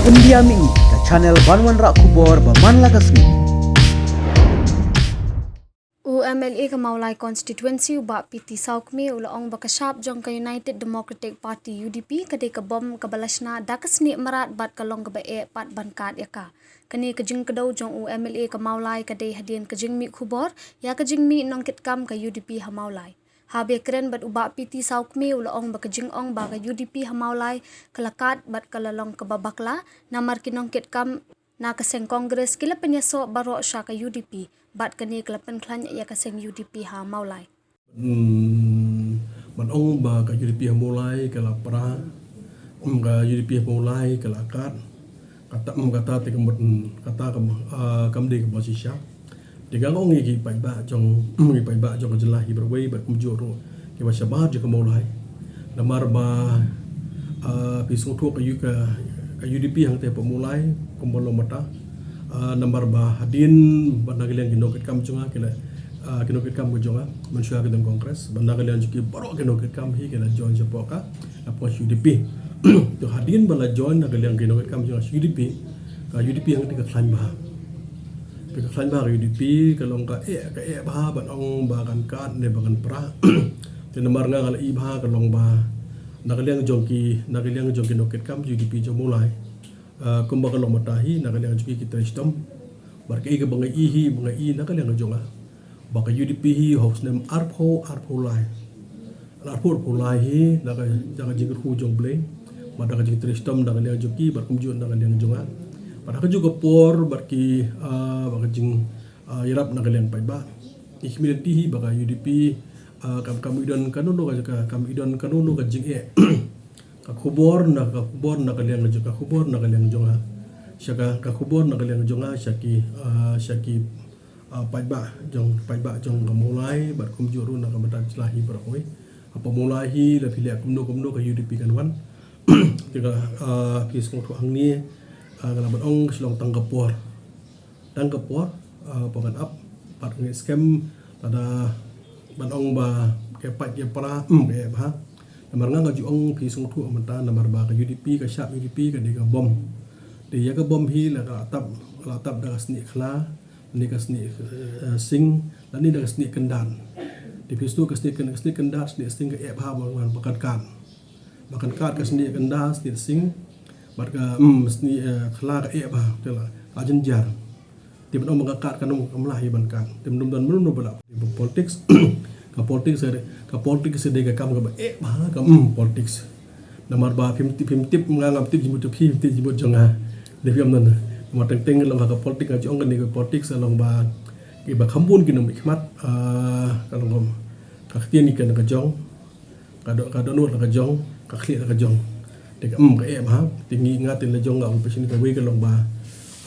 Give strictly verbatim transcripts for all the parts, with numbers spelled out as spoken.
India Mini, ka channel ban wanrah khubor ba man la ka sngi. U M L A ka Mawlai Constituency u Bah P T Sawkmie u la ong ba ka shap jong ka United Democratic Party, U D P, ka dei ka bom kaba la shna da ka snieh mrad bad ka long kaba eh pat ban kad ïa ka. Kane ka jingkdew jong u M L A ka Mawlai ka dei hadien ka jingmih khubor ïa ka jingmih nongkitkam ka U D P ha Mawlai. Haba ïakren bad u Bah P T Sawkmie u la ong ba ka jingong ba ka U D P ha Mawlai ka la kad bad ka la long kaba bakla, namar ki nongkitkam na ka seng Congress ki la pynïasoh baroh sha ka U D P, bad kane ka la pynkhlaiñ ïa ka seng U D P ha Mawlai. Hmm, ban ong ba ka U D P ha Mawlai ka la pra, hmm, ka U D P ha Mawlai ka la kad, kata, hmm, kata te ka mut, hmm, kata ka, ah, kam dei kaba shisha. Te nga ong ïa ki paidbah jong, hmm, ki paidbah jong ka jylla hi baroh kawei bad kumjuh ruh kiba shabar jong ka Mawlai. Namar ba, ah, phi sngewthuh ka U, ka, ka U D P hangtei hapoh Mawlai kumba long mynta. Ah, namar ba hadien ba na ka liang ki nongkitkam jong nga ki la, ah, ki nongkitkam ka jong nga mynshuwa ki don Congress, ba na ka liang jong ki baroh ki nongkitkam hi ki la join shapoh ka, shapoh U D P. To hadien ba la join na ka liang ki nongkitkam jong nga U D P, ka U D P hangtei ka khlaiñ bha. Te ka khlaiñ bha ka U D P, ka long ka eh, ka eh bha ban ong ba kan kad ne ba kan pra. Te namar nga nga la i bha ka long ba na ka liang jong ki, na ka liang jong ki nongkitkam U D P jong Mawlai, ah, kumba ka long mynta hi, na ka liang jong ki ki trei shitom. Bad kaei kaba nga i hi, ba nga i na ka liang jong nga, ba ka U D P hi ha u snem arphew, arphew lai, arphew, arphew lai hi na ka, na ka jingkyrkhu jong U Blei, bad na ka jingtrei shitom na ka liang jong ki bad kumjuh na ka liang jong nga. Bad ha kajuh ka por bad ki, ah, bad ka jing, ah, ïarap na ka liang paidbah, i khmih lynti hi ba ka U D P, ah, kam, kam i don kano kano ka, ka, kam i don kano kano ka jingeh. Ka khubor na, ka khubor na ka liang jong, ka khubor na ka liang jong nga sha ka, ka khubor na ka liang jong nga sha ki, ah, sha ki, ah, paidbah jong, paidbah jong ka Mawlai bad kumjuh ruh na ka bynta jylla hi baroh kawei. Hapoh Mawlai hi lada phi leh kumno kumno ka U D P kan wan. Te ka, ah, phi sngewthuh hangne, ah, nga la ban ong ka shu long tang ka por. Tang ka por, ah, ba ngan ap, bad nga ngeit skhem lada ban ong ba ka eh pat ka eh pra, hmm, ka eh bha. Namar nga nga ju ong, phi sngewthuh mynta, namar ba ka U D P, ka shap U D P ka dei ka bom. Te ïa ka bom hi la ka la tap, la tap da ka snieh khla, ne ka snieh, eh, sing, lane da ka snieh kyndat. Te phi sngewthuh ka snieh kyn-, ka snieh kyndat, snieh sing ka eh bha ba, ba kan kad. Ba kan kad ka snieh kyndat, snieh sing, bad ka, hmm, snieh, eh, khla ka eh bha, te la, la jynjar. Te ban ong ba kan kad, kan ong kam lah ïa ban kad. Te mynta don mynta ba la politics. Ka politics ka, ka politics ka dei ka kam kaba eh bha, ka, hmm, politics. Namar ba phim tip, phim tip, nga ngam tip jingmut jong phi, phim tip jingmut jong nga. Dei phim don. Namar teng teng long ha ka politics nga ju ong kane ka politics long ba kiba kham bun ki nongmihkhmat, ah, ka long ka ktien ki kane ka jong. Ka doh, ka dohnud la ka jong, ka khlieh la ka jong. Te ka, hmm, ka eh bha, te ngi nga te la jong nga ong phi shane kawei ka long ba,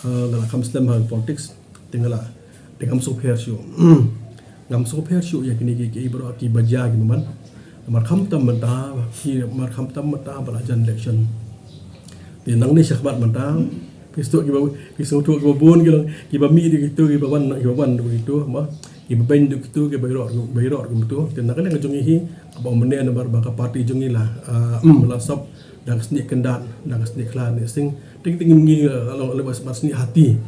eh, nga la kham slem ha politics, te nga la, te ngam sngewpher shuh. Ngam sngewpher shuh ïa kine ki, ki baroh kiba jia kiba man. Namar khamtam mynta, ki, namar khamtam mynta ba la jan election. Te nangne shakhmat mynta, phi sngewthuh kiba, phi sngewthuh kiba bun ki long, kiba mih dei kito, kiba wan, kiba wan dei kito, mo. Kiba beiñ dei kito, kiba ïaroh, kiba ïaroh dei kito. Te na ka liang ka jong ngi hi, kaba ong mynne namar ba ka party jong ngi la, ah, hmm, la sop da ka snieh kyndat, da ka snieh khla, snieh sing. Te ngi, te ngi, ngi, ah, la, la, la, la snieh hati.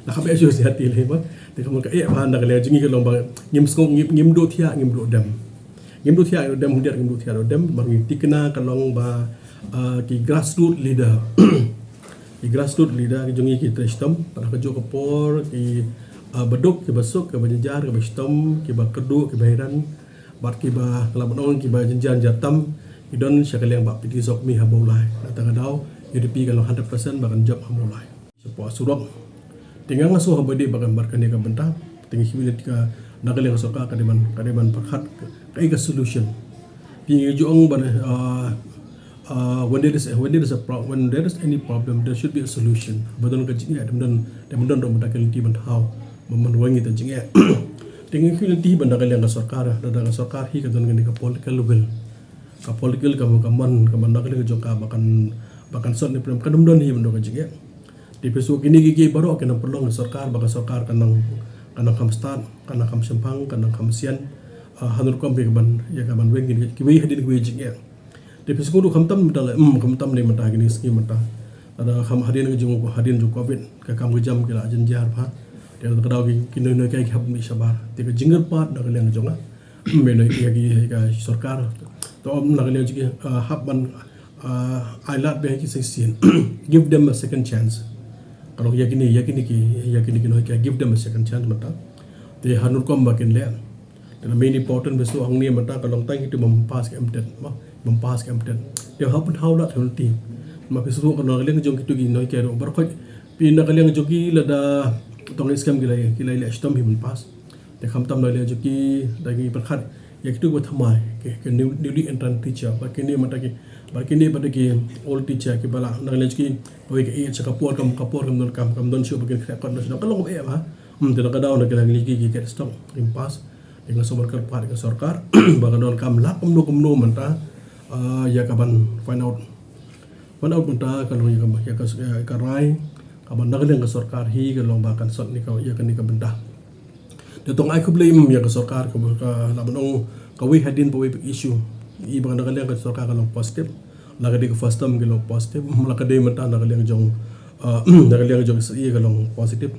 La kham eh shuh snieh hati lei, mo. Te ka mut ka eh bha na ka liang jong ngi ka long ba ngim sngew, ngim, ngim duh thiah, ngim duh dem. Ngim duh thiah duh dem, khyndiat ngim duh thiah duh dem, ba ngi thikna ka long ba, ah, ki grassroot leader. Ki grassroot leader ki jong ngi ki trei shitom, bad ha kajuh ka por ki, ah, baduk, kiba suk, kiba jynjar, kiba shitom, kiba kyrduh, kiba hiran, bad kiba, lah ban ong kiba jynjar jynjar tam, ki don sha ka liang Bah P T Sawkmie ha Mawlai. Nangta ka daw, U D P ka long hundred percent ba kan jop ha Mawlai. Shapoh surok. Te nga nga sngew haba dei ba kan bad kane ka bynta. Te ngi khmih lynti ka, na ka liang ka sorkar ka dei ban, ka dei ban pyrkhat kaei ka solution. Te ngi ju ong ba, ah, ah, when there is a, when there is a pro-, when there is any problem, there should be a solution. Ba don ka jingeh, dei ban don, dei ban don ruh mynta ka lynti ban thaw, ban, ban weng ïa ka jingeh. Te ngi khmih lynti ba na ka liang ka sorkar, da, da ka sorkar hi ka don kane ka political will. Ka political ka, ka mon, ka mon na ka liang ka jong ka ba kan, ba kan sort ne pyrem, kan ym don hi ban don ka jingeh. Te phi sngewthuh kine ki, ki baroh ki nang pynlong ka sorkar, ba ka sorkar ka nang, ka nang kham stad, ka nang kham shemphang, ka nang kham sian, ah, ha kano rukom phi ka ban, ïa ka ban weng kine, kiwei hadien kiwei jingeh. Te phi sngewthuh khamtam mynta la, hmm, khamtam ne mynta kine ki sngi mynta. Lada kham hadien ka jong, hadien jong covid, ka kam ka jam ki la jynjar bha. Te ka daw ki, ki noi noi ki hap mih shabar. Te ka jingkyrpad na ka liang jong nga, me noi ki, ki, ka sorkar, to ym na ka liang jong ki, ah, hap ban, ah, ai lad bha ki shisien. Give them a second chance. Ka long ïa kine, ïa kine ki, ïa kine ki noi ki, give them a second chance mynta. Te ha rukom ba kin leh. Te main important bha shuh hangne mynta ka long tang kito bym pass ka M TET, mo, bym pass ka M TET. Te hap ban hap lad hynrei. Namar phi shu ka na ka liang jong kito ki noi ki ruh baroh khoit. Phi na ka liang jong ki lada tang skhem ki la, ki la leh shitom hi bym pass. Te khamtam na ka liang jong ki, da ki pyrkhat ïa kito kiba thymmai, ki, ki new, newly entrant teacher, bad kine mynta ki, bad kine bad ki old teacher kiba la na ka liang jong ki, oi ka ïeit sha ka por kam, ka por kam don kam, kam don shuh ba kin khreh kot na shuh, ka long kaba eh bha. Hmm, te na ka daw na ka liang jong ki, ki get stock, bym pass. Te nga sngewbha kyrpad ïa ka sorkar ba kan donkam lad kumno kumno mynta, ah, ïa kaban find out. Find out mynta ka long ïa ka, ïa ka, ïa ka rai kaba na ka liang ka sorkar hi ka long ba kan sort ïa ka, ïa kane ka bynta. Te to nga ai khublei ïa ka sorkar kaba ka la ban ong kawei hadien ba wei big issue. I ba na ka liang ka sorkar ka long positive. La ka dei ka first term ka long positive. La ka dei mynta na ka liang jong, ah, na ka liang jong sa i ka long positive.